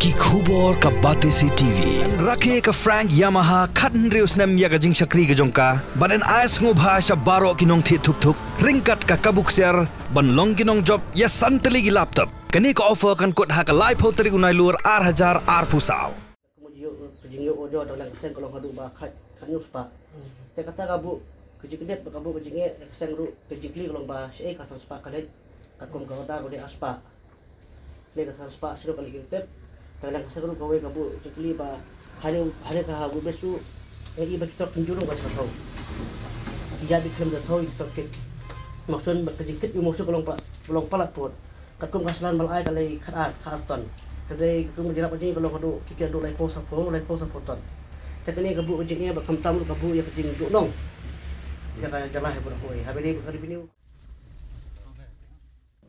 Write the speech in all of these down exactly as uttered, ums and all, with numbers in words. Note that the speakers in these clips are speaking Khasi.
Ki khubor ka Batesi T V. Rakhe ka Frank Yamaha khathynriew snem ïa ka jingshakri ka jong ka. Bad yn ai sngewbha sha baroh ki nongthied thuk thuk ryngkat ka kabu ksiar ban long ki nongjop ïa san tylli ki laptop. Kane ka offer kan kut ha ka laiphew tarik u Nailur ar hajar arphew saw. Ka jingïoh, ka jingïoh ujor dang nang ka seng ka long haduh ba khat, khat hynñiew spah. Te kata ka buh ka jingkdit bad ka buh ka jingeh, ka seng ruh ka jingkylli ka long ba shaei ka san spah ka leit, katkum ka order ka dei ar spah. Ne ka san spah shuh ka leit ki tep. Te nang ka seng ruh kawei ka buh jingkylli ba hane, hane ka ha buh bes ruh, ïa i ba ki tor kynjur ruh ba ki thaw. Ïa bi khlem da thaw i ki tor kit. Maksud ba ka jingkit i maksud ka long pa, ka long palat put. Katkum ka slan ba la ai ka lei khat ar, khat ar ton. Hynrei katkum ka jingïarap ka jong ngi ka long haduh, ki kit haduh laiphew saw, laiphew saw ton. Te kane ka buh ka jingeh bad khamtam ruh ka buh ïa ka jingduhnong ïa ka jylla hi baroh kawei. Haba dei ka revenue.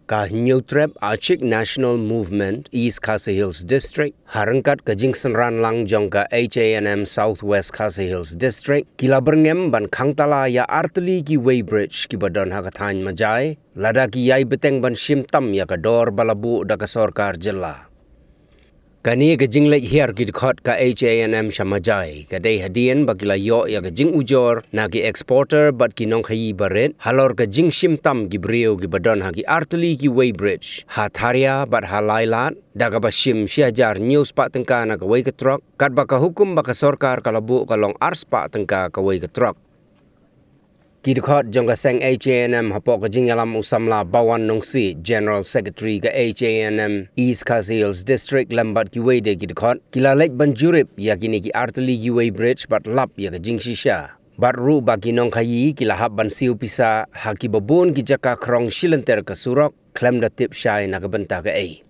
Ka Hynñiewtrep Achik National Movement East Khasi Hills District, ha ryngkat ka jingsynran lang jong ka H A N M South West Khasi Hills District, ki la byrngem ban khang tala ïa artylli ki weighbridge kiba don ha ka thaiñ Majai, lada ki ïai bteng ban shim tam ïa ka dor ba la buh da ka sorkar jylla. Kane ka jingleit hiar ki dkhot ka H A N M sha Majai ka dei hadien ba ki la ïoh ïa ka jingujor na ki exporter bad ki nongkhaïi barit halor ka jingshim tam ki briew kiba don ha ki artylli ki weighbridge ha Tharia bad ha Lailad, da kaba shim shi hajar hynñiew spah tyngka na kawei ka trok, katba ka hukum ba ka sorkar ka la buh ka long ar spah tyngka kawei ka trok. Ki dkhot jong ka seng H A N M hapoh ka jingïalam u samla Bawan Nongsiej, General Secretary ka H A N M East Khasi Hills District, lem bad kiwei de ki dkhot, ki la leit ban jurip ïa kine ki artylli ki weighbridge bad lap ïa ka jingshisha. Bad ruh ba ki nongkhaïi ki la hap ban siew pisa ha kiba bun ki jaka khrong shilynter ka surok khlem da tip shai na ka bynta kaei.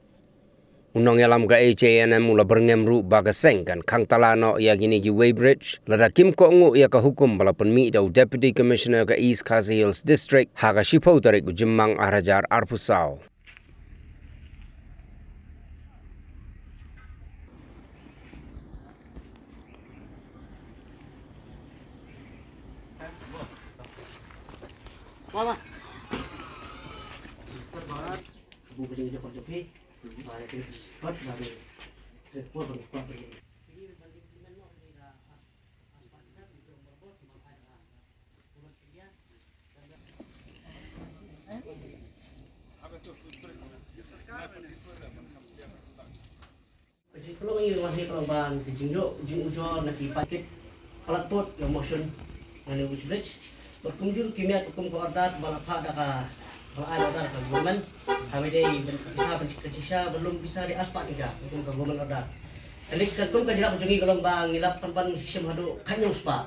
U nongïalam ka H A N M u la byrngem ruh ba ka seng kan khang tala noh ïa kine ki weighbridge lada kim kohnguh ïa ka hukum ba la pynmih da u Deputy Commissioner ka East Khasi Hills District ha ka shiphew tarik u Jymmang ar hajar arphew saw. Ka jingpynlong ïa nga hi ka long ban ka jingïoh jingujor na ki paikit palat put ïa motion na ne weighbridge. Bad kumjuh ki miat kum ka order ba la phah da ka, ba la ai order ka government. Haba dei ban ka pisa ban ka shisha ban lum pisa dei ar spah tyngka kum ka government order. Kane ka kum ka jingïarap jong ngi ka long ba ngi la pynban shim haduh khathynñiew spah.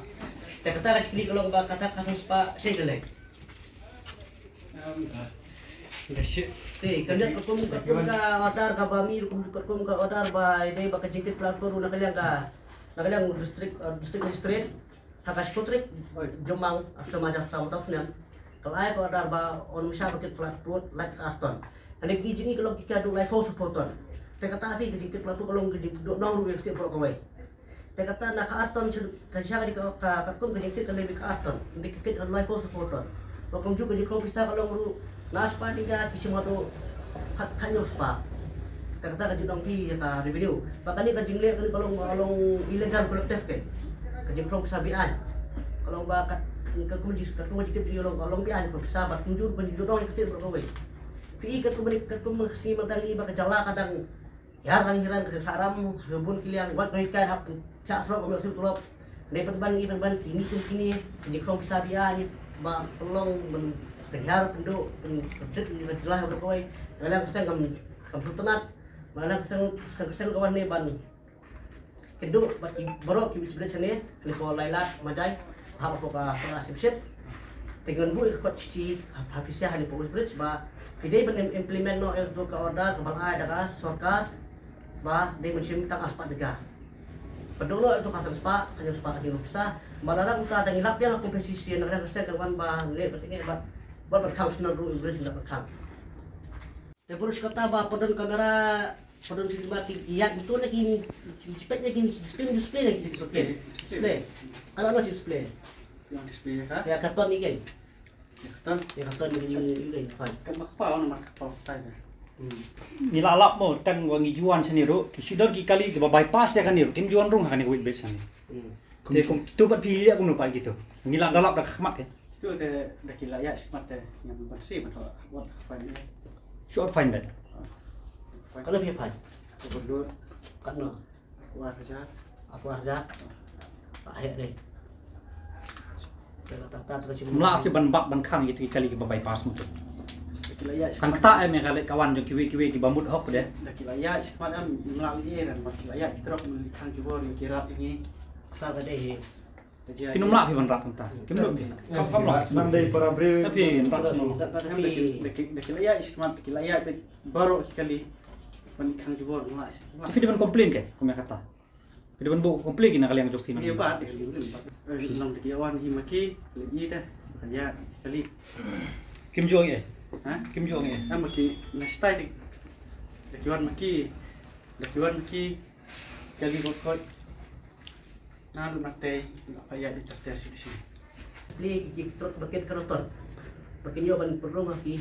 Te kata ka jingkylli ka long ba kata ka san spah shaei ka leit. Te ka dei ka kum, ka kum ka order kaba mih, kum ka kum ka order ba dei ba ka jingkit pla ruh na ka liang ka, na ka liang district, uh, district magistrate ha ka shiphew tarik Jymmang ar hajar arphew saw mynta u snem. Ka la ai ka order ba un ym shah ban kit pla ruh lait ka ar ton. Hynrei ki jong ngi ka long ki kit haduh laiphew saw ton. Te kata phi ka jingkit pla ruh ka long ka jingduhnong ruh ïa ka seng baroh kawei. Te kata na ka ar ton shu ka sha ka, ka, ka kum ka jingkit ka lei ka ar ton. Ngi ka kit ka laiphew saw ton. Ba kumjuh ka jingkhrong pisa ka long ruh na spah tyngka ki shim haduh khat, khathynñiew spah. Te kata ka jingdon phi ïa ka revenue. Ba kane ka jingleh kane ka long, ka long illegal collective ke. Ka jingkhrong pisa be-aiñ. Ka long ba ka, ka kum jing, ka kum jingkit ka long, ka long be-aiñ ka pisa ba kumjuh ka jingdon ïa ka seng baroh kawei. Phi i ka kum ni, ka kum sngi mynta ngi ba ka jylla ka dang Hiar dang hiar ka dang sahram ha bun ki liang wat noi kai hap thiah surok ym ïoh shuh tulop. Hynrei pynban ngi pynban kine kum kine ki jingkhrong pisa be-aiñ ba pynlong ban pynhiar pynduh pynpyndit ïa ka jylla ha baroh kawei. Nga la ka seng kam, kam sngewtynnat. Nga la ka seng, seng, seng ka wan ne ban kynduh bad ki baroh ki weighbridge ne, ne ko Lailad Majai. Hap ko ka sorkar shipship. Te ngan buh ïa ka kot shithi ha, ha pisa ha ne pyrshah bridge ba phi dei ban im-, implement noh ïa ka order kaba la ai da ka sorkar ba dei ban shim tang ar spah tyngka. Pynduh noh ïa ka san spah, ka hynñiew spah ka jingpisa. Ba la dang uta dang ïalap ïa ka compensation na ka seng ka wan ba leh ba teng ba ba ba khang shnong ruh bridge la ba khang. Te pyrshah kata ba pyndonkam kamera, pyndonkam sini ba ki ïa betul lagi ni, jepit lagi ni, display, display lagi, display. Display. Kalau ada display. Yang display ya kah? Ya karton ni kan. Ya karton. Ya karton ni ni kan. Kan apa nama kapal kita kan? Ngi la lap mo tang wa ngi ju wan shane ruh, ki shu don ki kali kiba bypass ïa kane ruh, kim ju wan rung ha kane ka weighbridge shane. Te kum kitu pat phi ïa kumno pat kitu. Ngi la da lap da ka khmat te. Kitu te da ki la ïa shikmat te ngam ban si ban thoh wat fine. Short fine bet. Katno phi fine? Katno? Ar hajar. Ar hajar. Ba heh dei. Te la ta ta ta ka shim. Mla si ban bat ban khang ïa ki kali kiba bypass mo tu. Kan kata em ïa ka leh ka wan jong kiwei kiwei kiba mut hok de. Da ki la ïa shikmat em mla li ran ba ki la ïa ki trok mla li khang jubor ïa ki rat ngi. Kata ka dei hi. Kin mla phi ban rat kumta. Kim duk phi. Kam kam la. Nang dei para briew. Phi rat no. Da da da ki da ki da ki la ïa shikmat ki la ïa baroh ki kali. Ban khang jubor mla. Phi dei ban complain ke kum ïa kata. Phi dei ban buh complain ki na ka liang jong phi. Ïa ba de. Nang de ki wan hi ma ki le i de. Ka ïa kali. Kim jong e. Ha? Kim jong e. Am ki na stai de. De ki wan ma ki. De ki wan ma ki. Kali bot kot. Na lu na tei. Apa ïa di ter ter sini sini. Plie ki ki trok ba kin ka rotor. Ba kin ïoh ban pynrung ha ki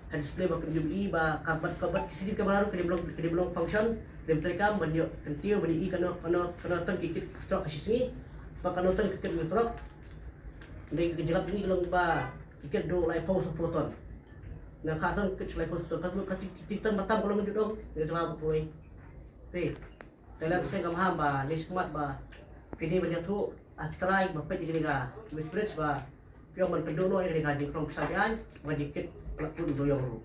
ha display ba kin ïoh i ba ka bat ka bat ki sidi kamera ruh ka dim long ka dim long function, ka dim treikam ban ïoh kyntiew ban ïoh i kano kano kano ton ki kit trok ha shisngi. Ba kano ton ki kit trok. Dei ka jingap jingïohi ka long ba ki kit du laiphew saphew ton. Na ka ton ki kit laiphew saphew ton ka tu ka ti ti ton ba tam ka long ju dong. Dei jingap ba poi. Te la ka seng ka maham ba ne shikmat ba phi dei ban ïathuh ha ki trai ba peit ïa kane ka weighbridge ba phi ong ban pynduh noh ïa kane ka jingkhrong pisa beaiñ ba ka jingkit pynlait pud u duyong ruh.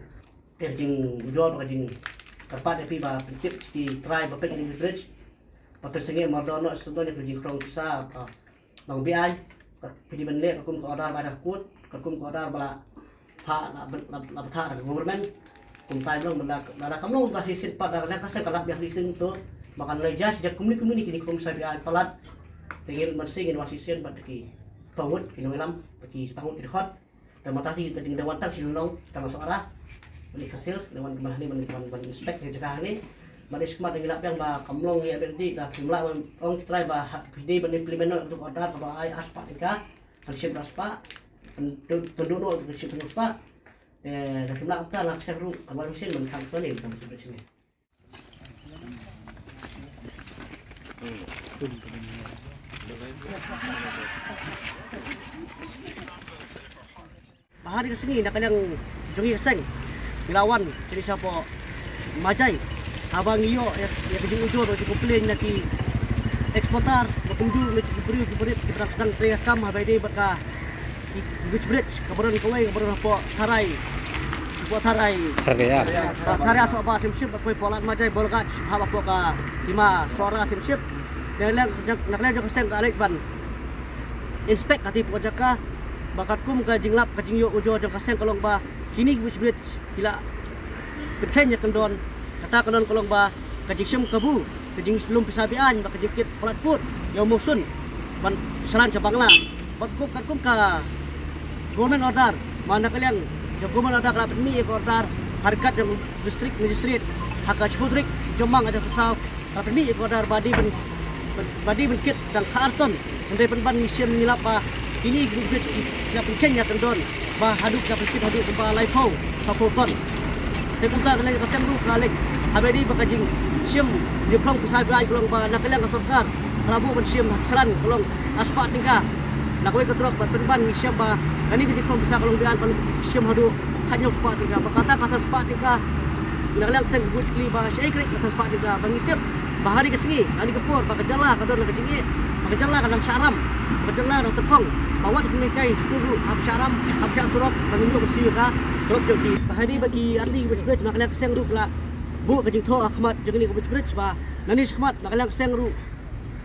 Te ka jingujor ba ka jingkyrpad ïa phi ba pynkit ki trai ba peit ïa kane ka weighbridge ba pynsangeh mardor noh sdang ïa ka jingkhrong pisa ba Long beaiñ, kat phi dei ban leh katkum ka order ba da kut, katkum ka order ba la phah la la la bthah da ka government. Kumta long ba la la da kam long ba shisien pat da ka seng ka lap ïa ka shisien to ba kan leh jas ïa kumne kumne kine kum sa beaiñ palat. Te ngin ban seng ngin wan shisien bad ki pangut ki nongïalam ki spah ngut ki dkhot. Te mynta shi ka ding da wan tang shi lynnong tang Sohra. Ban ïa ka sel da wan ban hangne ban ban ban inspect ïa jaka hangne. Ban ïa shikmat da ngi lap biang ba kam long ïa bad dei da phim lah ban ong ki trai ba ha phi dei ban implement noh ka order kaba ai ar spah tyngka. Kan shim ar spah. Kan don don noh ka shim ar spah. Te da phim lah kumta la ka seng ruh ka wan shisien ban khang to ne ban shim shisien. Ba ha kane ka sngi na ka liang jong ngi ka seng ngi la wan shane shapoh Majai. Haba ngi ïoh ïa ïa ka jingujor ka jingcomplain na ki exporter ba kumjuh na ki briew ki briew ki briew sdang trei ka kam haba ïadei bad ka Ki, ki weighbridge, ka baron kawei, ka baron hapoh Tharai. Hapoh Tharai. Tharai, ya. Ah, Tharai Sohba Syiemship, ba kawei hapoh Lad Majai, Bolgach, haba hapoh ka Hima Sohra Syiemship. Na ka liang, na ka liang jong ka seng ka leit ban inspect kati hapoh jaka, ba katkum ka jinglap, ka jingïoh ujor jong ka seng ka long ba, kine ki weighbridge, ki la pynkheiñ ïa ka kyndon, kata ka kyndon ka long ba, ka jingshim kabu, ka jinglum pisa beaiñ, bad ka jingkit palat pud ïa u monsoon ban shalan sha Bangla. Bad kum, katkum ka government order, ba na ka liang jong government order ka la pynmih ïa ka order ha ryngkat jong district magistrate ha ka shiphew tarik jong u bnai Jymmang ka la pynmih ïa ka order ba dei ban, ba dei ban kit tang khatar ton. Hynrei pynban ngi shem ngi lap ba kine ki weighbridge ki la pynkheiñ ïa ka kyndon ba haduh ka pynkit haduh kumba laiphew, saphew ton. Te kumta ka liang ka seng ruh ka leit haba ïadei bad ka jingshim jingpynlong pisa beaiñ ka long ba na ka liang ka sorkar ka la buh ban shim ha ka shalan ka long ar spah tyngka. Na kawei ka trok bad pynban ngi shem ba kane ka jingpynlong pisa ka long beaiñ ka long shim haduh khathynñiew spah tyngka. Bad kata ka san spah tyngka na ka liang ka seng ka buh kli ba shaei kane ka san spah tyngka ba ngi tip ba ha kane ka sngi, ha kane ka por, ba ka jylla ka don la ka jingeh, ba ka jylla ka dang shah ram, ba ka jylla ka dang tyrkhong, ba wat kine ki stur ruh hap shah ram, hap shah surok, ba ngin ïoh ka siew ka surok jong ki. Ba ha kane ba ki artylli ki weighbridge na ka liang ka seng ruh ka la buh ka jingthoh ha khmat jong kine ki weighbridge ba nangne shakhmat na ka liang ka seng ruh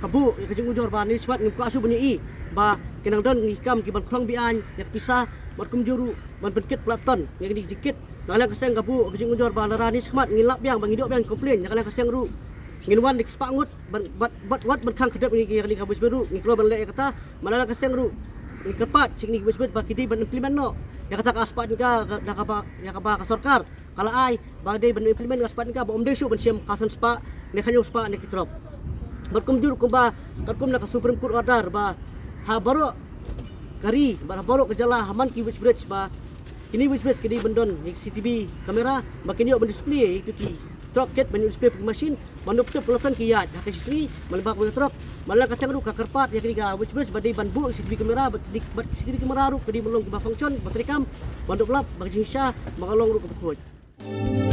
ka buh ïa ka jingujor ba nangne shakhmat ngim kwah shuh ban ïohi ba ki nang don ki kam ki ban khrong beaiñ ïa ka pisa bad kumjuh ruh ban pynkit palat ton ïa kine ki jingkit. Na ka liang ka seng ka buh ka jingujor ba lada nangne shakhmat ngin lap biang ba ngin ïoh biang complain na ka liang ka seng ruh ngin wan da ki spah ngut bad bad bad wat ban khang kdep ïa kane ka weighbridge ruh ngi kloi ban leh ïa kata. Bad na ka liang ka seng ruh ngi kyrpad sha kine ki weighbridge ba ki dei ban implement noh ïa kata ka spah tyngka da kaba ïa kaba ka sorkar ka la ai ba dei ban implement ka spah tyngka ba ym dei shuh ban shim ka san spah ne khathynñiew spah ne ki trok. Bad kumjuh ruh kumba katkum na ka Supreme Court order ba ha baroh ka ri bad ha baroh ka jylla ha man ki weighbridge ba Kine weighbridge ka dei ban don ïa ki C C T V camera ba kin ïoh ban display ïa ki truck kit ban ïoh display ki machine ban ïoh pyntyp pynlong ki ïaid ha ka shisngi man ba ka trok. Man la ka seng ruh ka kyrpad ïa kane ka weighbridge ba dei ban buh C C T V camera, bad C C T V camera ruh ka dei ban long kiba function ba treikam ban ïoh lap ba ka jingshisha ba ka long ruh kaba khuid.